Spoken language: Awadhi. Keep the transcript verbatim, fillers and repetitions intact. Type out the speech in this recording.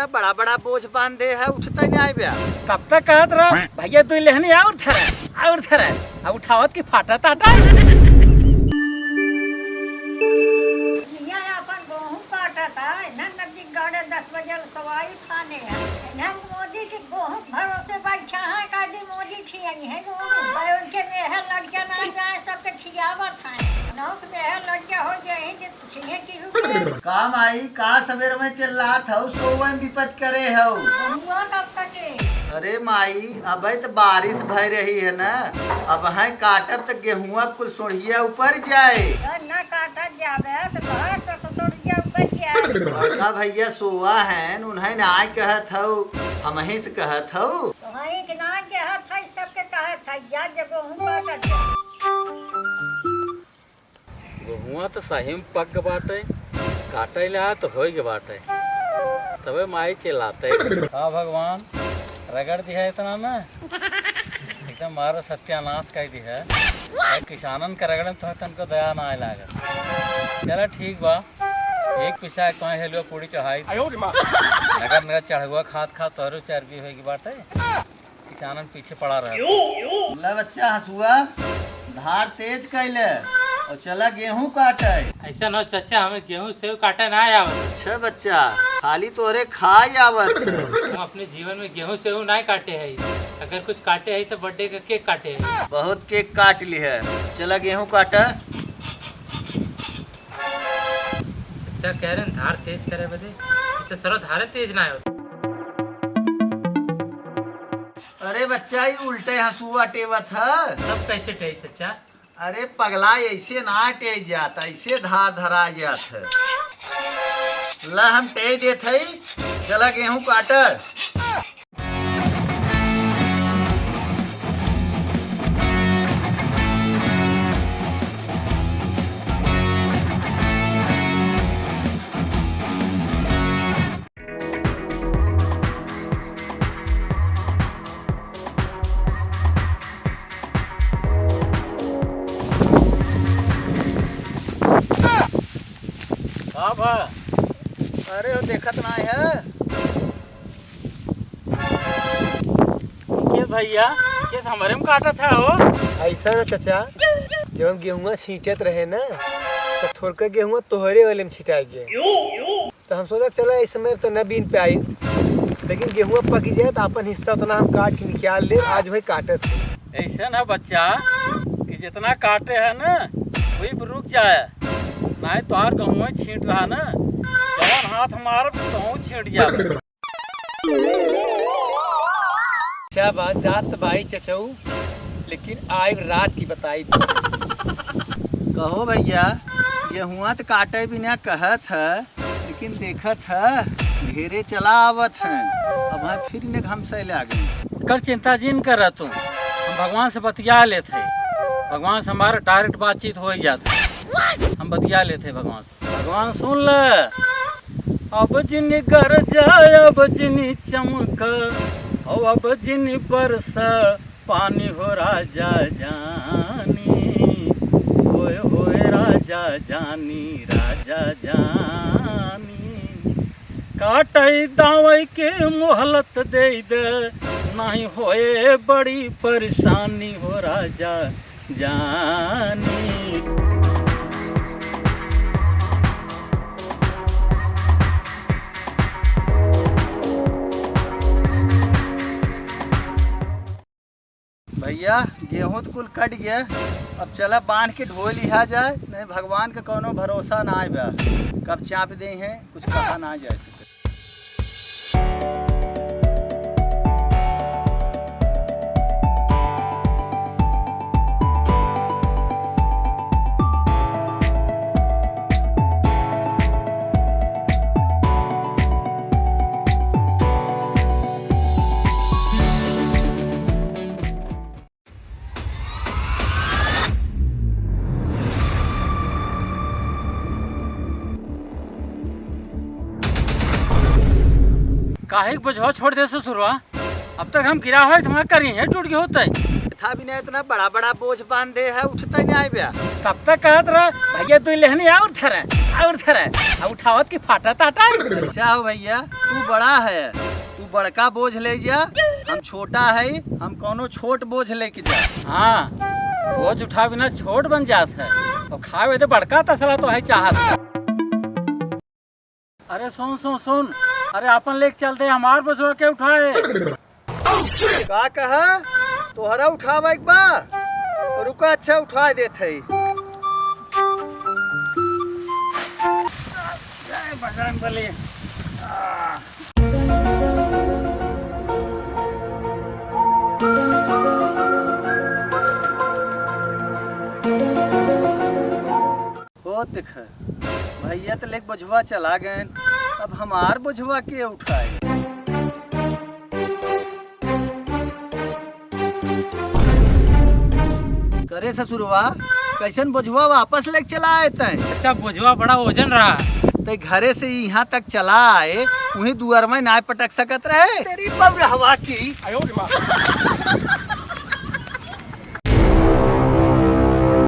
बड़ा बड़ा बोझ बांधे है, उठते नहीं आए बे। कब तक कहत रहा, भैया दुई लेहनी और धरे, और धरे, अब उठावत की फाटा ताटा। यहाँ अपन गेहूं काटा था, इन्हें नजदीक गाड़े दस बजे सवाई खाने हैं। इन्हें मोदी के गेहूं भरोसे बैठा है, काजी मोदी खियाई है गेहूं। भाई उनके मेहर लड़के ना जाए, सबके खियावत है। नौक मेहर लड़के हो जाए, जे पूछे कि का माई, का सबेर में चिल्लात हऊ, सोवे में विपत करे हऊ? गेहुआ कब कटे? अरे माई, अबे त बारिश भय रही है ना, अबहैं काटब त गेहुआ कुल सोढ़िया ऊपर जाए। अगर ना काटत जाबे त तोहार सब सोढ़िया ऊपर जाए। बड़का भैया सोवा हैं, उन्हें ना कहत हऊ, हमहीं से कहत हऊ। तो वही के ना कहत है, सबके कहत है, जा जे गेहूं काटत जा। गेहुआ त सही में पक ग बाटे, काटे ला त होइ ग बाटे, तबे माई चिल्लाते। का भगवान, रगड़ दिहा इतना ना, एकदम मारो सत्यानाश कर दिहा। अरे किसानन के रगड़े में तो तनको दया ना आए लागत। चला ठीक बा, एक पिसा एक तुम्हें हेलुआ पूड़ी चढ़ाई। आयो रे माँ। नगर नगर चढ़ुआ खात खात तोहरो चर्बी होइ ग बाटे। किसानन पीछे पड़ा रहा। ले बच्चा हंसुआ, धार तेज कैले और चला गेहूं काटे। ऐसा न हो चचा, हमें गेहूं सेव काटे ना आवत। अच्छा बच्चा, खाली तोहरे खाए आवत। हम अपने जीवन में गेहूं सेव ना काटे है, अगर कुछ काटे है तो बर्थडे का केक काटे है। बहुत केक काट लिहे, चला गेहूं काटे। चचा कह रहे हैं धार तेज करे बदे, ये तो सरो धारे तेज ना होत। अरे बच्चा, ई उल्टे हंसुआ टेवत ह। तब कैसे टेई चचा? अरे पगला, ऐसे ना टेई जात, ऐसे धार धरा जात ह। ला हम टेई देत हई, चला गेहूं काट। का बा? अरे, वो देखत नाहीं है। के भैया, के हमरे में काटत है हो? ऐसा ना चचा, जब हम गेहुआ छींटत रहे ना, तो थोड़का गेहुआ तोहरे वाले में छिटाई गए। तो हम सोचा चला इस समय तो न बीन पे आई, लेकिन गेहुआ पकी जाए तो अपन हिस्सा उतना हम काट के निकाल ले। आज वही काटत है। ऐसा ना बच्चा कि जितना काटे है ना वही पर रुक जाए, नहीं तो और गेहुआ छींट रहा ना, जवन हाथ मारब तो छींट जाबे। अच्छा बात जात भाई चचऊ, लेकिन आइब रात की बताई। कहो भैया, गेहुआ त काटे बिना कहत है, लेकिन देखत है घेरे चला आवत है। अब हम फिर इन्हें घमसे लागे। उनकर चिंता जिन कर तू, हम भगवान से बतिया लेत है, भगवान से हमारा डायरेक्ट बातचीत हो ही जात है, हम बतिया लेत है भगवान से। भगवान सुन ले, अब जिन गरजा, अब जिन चमक, औ अब जिन बरस, पानी हो राजा जानी, होए होए राजा जानी, राजा जानी। काटै दावै के मोहलत देइ दे, नाहीं होए बड़ी परेशानी हो राजा जानी। भैया, गेहूं त कुल कट गया, अब चला बांध के ढो लिहा जाए, नहीं भगवान का कौनो भरोसा नाहीं बा, कब चाप देइहैं, कुछ कहा ना जाए सके। काहे के बोझवा छोड़ दे ससुरवा? अब तक हम गिरा होइत, हमार करिहे टूट गए होतै। था भी नहीं, इतना बड़ा बड़ा बोझ बांध दे है, उठतै नहीं आए बे। कब तक कहत रहा, भैया दुई लेहनी और धरे, और धरे, अब उठावत की फाटा ताटा। ऐसा हो भैया, तू बड़ा है, तू बड़का बोझ ले जा, हम छोटा है, हम कौनो छोट बोझ लेके जा। हाँ, बोझ उठा बिना छोट बन जात है, तो खावे दे बड़का तसला तो है चाहत है। अरे सुन, सुन, सुन, अरे अपन लेके चल दे, हमार बोझवा के उठाए। का कहा? तोहरा उठावे के बा? रुका, अच्छा, उठा देत है। जय बजरंग बली। होत देख, भैया त लेके बोझवा चला गए, अब हमार बोझवा के उठाए? करे ससुरवा, कैसन बोझवा वापस लेके चला आए तैं? अच्छा, बोझवा बड़ा वजन रहा। तैं घरे से यहाँ तक चला आए, वहीं दुआर में नाय पटक सकत रहे? तेरी बउरहवा की।